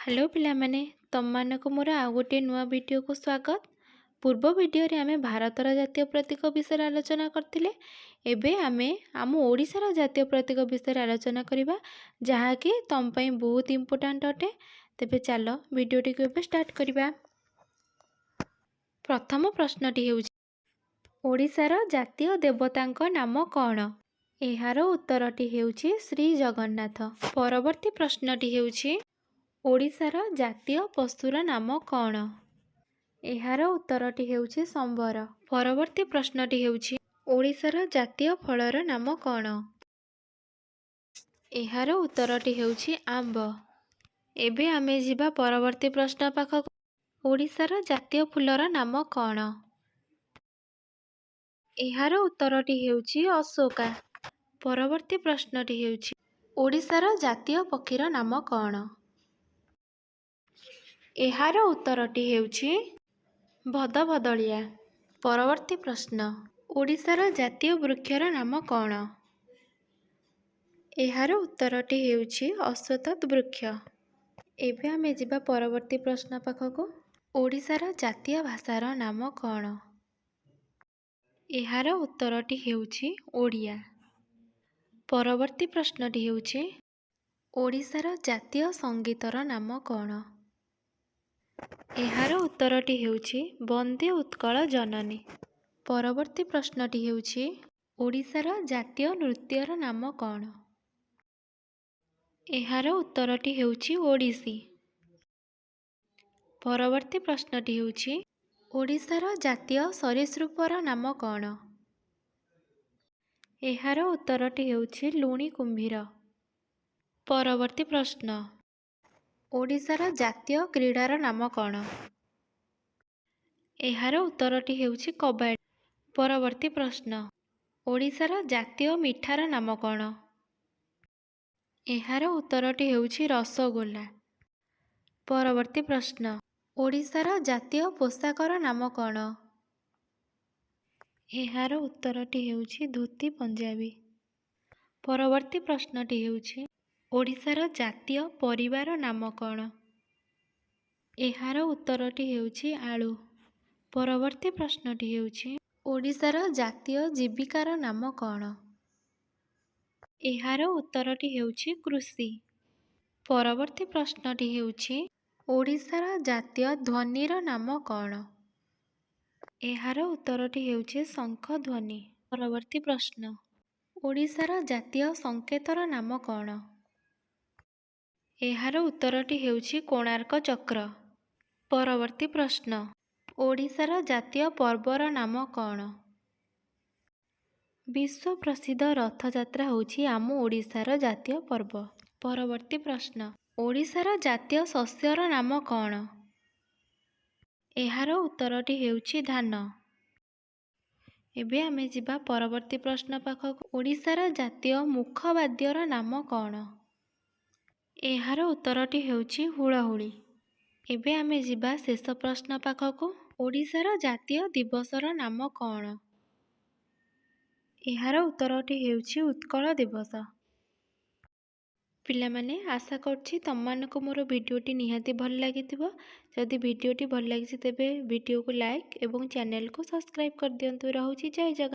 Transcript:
Hello ପିଲାମାନେ, ତମମାନଙ୍କୁ ମୋର ଆଉ ଗୋଟିଏ ନୂଆ ଭିଡ଼ିଓକୁ ସ୍ୱାଗତ। ପୂର୍ବ ଭିଡ଼ିଓରେ ଆମେ ଭାରତର ଜାତୀୟ ପ୍ରତୀକ ବିଷୟରେ ଆଲୋଚନା କରିଥିଲେ। ଏବେ ଆମେ ଆମ ଓଡ଼ିଶାର ଜାତୀୟ ପ୍ରତୀକ ବିଷୟରେ ଆଲୋଚନା କରିବା, ଯାହାକି ତମ ପାଇଁ ବହୁତ ଇମ୍ପୋର୍ଟାଣ୍ଟ ଅଟେ। ତେବେ ଚାଲ, ଭିଡ଼ିଓଟିକୁ ଏବେ ଷ୍ଟାର୍ଟ କରିବା। ପ୍ରଥମ ପ୍ରଶ୍ନଟି ହେଉଛି, ଓଡ଼ିଶାର ଜାତୀୟ ଦେବତାଙ୍କ ନାମ କ'ଣ? ଏହାର ଉତ୍ତରଟି ହେଉଛି ଶ୍ରୀ ଜଗନ୍ନାଥ। ପରବର୍ତ୍ତୀ ପ୍ରଶ୍ନଟି ହେଉଛି, ଓଡ଼ିଶାର ଜାତୀୟ ପଶୁର ନାମ କ'ଣ? ଏହାର ଉତ୍ତରଟି ହେଉଛି ସମ୍ବର। ପରବର୍ତ୍ତୀ ପ୍ରଶ୍ନଟି ହେଉଛି, ଓଡ଼ିଶାର ଜାତୀୟ ଫଳର ନାମ କ'ଣ? ଏହାର ଉତ୍ତରଟି ହେଉଛି ଆମ୍ବ। ଏବେ ଆମେ ଯିବା ପରବର୍ତ୍ତୀ ପ୍ରଶ୍ନ ପାଖକୁ। ଓଡ଼ିଶାର ଜାତୀୟ ଫୁଲର ନାମ କ'ଣ? ଏହାର ଉତ୍ତରଟି ହେଉଛି ଅଶୋକା। ପରବର୍ତ୍ତୀ ପ୍ରଶ୍ନଟି ହେଉଛି, ଓଡ଼ିଶାର ଜାତୀୟ ପକ୍ଷୀର ନାମ କ'ଣ? ଏହାର ଉତ୍ତରଟି ହେଉଛି ଭଦଭଦଳିଆ। ପରବର୍ତ୍ତୀ ପ୍ରଶ୍ନ, ଓଡ଼ିଶାର ଜାତୀୟ ବୃକ୍ଷର ନାମ କ'ଣ? ଏହାର ଉତ୍ତରଟି ହେଉଛି ଅଶ୍ୱତ୍ଥ ବୃକ୍ଷ। ଏବେ ଆମେ ଯିବା ପରବର୍ତ୍ତୀ ପ୍ରଶ୍ନ ପାଖକୁ। ଓଡ଼ିଶାର ଜାତୀୟ ଭାଷାର ନାମ କ'ଣ? ଏହାର ଉତ୍ତରଟି ହେଉଛି ଓଡ଼ିଆ। ପରବର୍ତ୍ତୀ ପ୍ରଶ୍ନଟି ହେଉଛି, ଓଡ଼ିଶାର ଜାତୀୟ ସଙ୍ଗୀତର ନାମ କ'ଣ? ଏହାର ଉତ୍ତରଟି ହେଉଛି ବନ୍ଦେ ଉତ୍କଳ ଜନନୀ। ପରବର୍ତ୍ତୀ ପ୍ରଶ୍ନଟି ହେଉଛି, ଓଡ଼ିଶାର ଜାତୀୟ ନୃତ୍ୟର ନାମ କ'ଣ? ଏହାର ଉତ୍ତରଟି ହେଉଛି ଓଡ଼ିଶୀ। ପରବର୍ତ୍ତୀ ପ୍ରଶ୍ନଟି ହେଉଛି, ଓଡ଼ିଶାର ଜାତୀୟ ସରୀସୃପର ନାମ କ'ଣ? ଏହାର ଉତ୍ତରଟି ହେଉଛି ଲୁଣି କୁମ୍ଭୀର। ପରବର୍ତ୍ତୀ ପ୍ରଶ୍ନ, ଓଡ଼ିଶାର ଜାତୀୟ କ୍ରୀଡ଼ାର ନାମ କ'ଣ? ଏହାର ଉତ୍ତରଟି ହେଉଛି କବାଡ଼ି। ପରବର୍ତ୍ତୀ ପ୍ରଶ୍ନ, ଓଡ଼ିଶାର ଜାତୀୟ ମିଠାର ନାମ କ'ଣ? ଏହାର ଉତ୍ତରଟି ହେଉଛି ରସଗୋଲା। ପରବର୍ତ୍ତୀ ପ୍ରଶ୍ନ, ଓଡ଼ିଶାର ଜାତୀୟ ପୋଷାକର ନାମ କ'ଣ? ଏହାର ଉତ୍ତରଟି ହେଉଛି ଧୋତି ପଞ୍ଜାବୀ। ପରବର୍ତ୍ତୀ ପ୍ରଶ୍ନଟି ହେଉଛି, ଓଡ଼ିଶାର ଜାତୀୟ ପରିବାର ନାମ କ'ଣ? ଏହାର ଉତ୍ତରଟି ହେଉଛି ଆଳୁ। ପରବର୍ତ୍ତୀ ପ୍ରଶ୍ନଟି ହେଉଛି, ଓଡ଼ିଶାର ଜାତୀୟ ଜୀବିକାର ନାମ କ'ଣ? ଏହାର ଉତ୍ତରଟି ହେଉଛି କୃଷି। ପରବର୍ତ୍ତୀ ପ୍ରଶ୍ନଟି ହେଉଛି, ଓଡ଼ିଶାର ଜାତୀୟ ଧ୍ୱନିର ନାମ କ'ଣ? ଏହାର ଉତ୍ତରଟି ହେଉଛି ଶଙ୍ଖ ଧ୍ୱନି। ପରବର୍ତ୍ତୀ ପ୍ରଶ୍ନ, ଓଡ଼ିଶାର ଜାତୀୟ ସଂକେତର ନାମ କ'ଣ? ଏହାର ଉତ୍ତରଟି ହେଉଛି କୋଣାର୍କ ଚକ୍ର। ପରବର୍ତ୍ତୀ ପ୍ରଶ୍ନ, ଓଡ଼ିଶାର ଜାତୀୟ ପର୍ବର ନାମ କ'ଣ? ବିଶ୍ୱ ପ୍ରସିଦ୍ଧ ରଥଯାତ୍ରା ହେଉଛି ଆମ ଓଡ଼ିଶାର ଜାତୀୟ ପର୍ବ। ପରବର୍ତ୍ତୀ ପ୍ରଶ୍ନ, ଓଡ଼ିଶାର ଜାତୀୟ ଶସ୍ୟର ନାମ କ'ଣ? ଏହାର ଉତ୍ତରଟି ହେଉଛି ଧାନ। ଏବେ ଆମେ ଯିବା ପରବର୍ତ୍ତୀ ପ୍ରଶ୍ନ ପାଖକୁ। ଓଡ଼ିଶାର ଜାତୀୟ ମୁଖବାଦ୍ୟର ନାମ କ'ଣ? ଏହାର ଉତ୍ତରଟି ହେଉଛି ହୁଳହୁଳି। ଏବେ ଆମେ ଯିବା ଶେଷ ପ୍ରଶ୍ନ ପାଖକୁ। ଓଡ଼ିଶାର ଜାତୀୟ ଦିବସର ନାମ କ'ଣ? ଏହାର ଉତ୍ତରଟି ହେଉଛି ଉତ୍କଳ ଦିବସ। ପିଲାମାନେ, ଆଶା କରୁଛି ତମମାନଙ୍କୁ ମୋର ଭିଡ଼ିଓଟି ନିହାତି ଭଲ ଲାଗିଥିବ। ଯଦି ଭିଡ଼ିଓଟି ଭଲ ଲାଗିଛି, ତେବେ ଭିଡ଼ିଓକୁ ଲାଇକ୍ ଏବଂ ଚ୍ୟାନେଲକୁ ସବସ୍କ୍ରାଇବ୍ କରିଦିଅନ୍ତୁ। ରହୁଛି, ଜୟ ଜଗନ୍ନାଥ।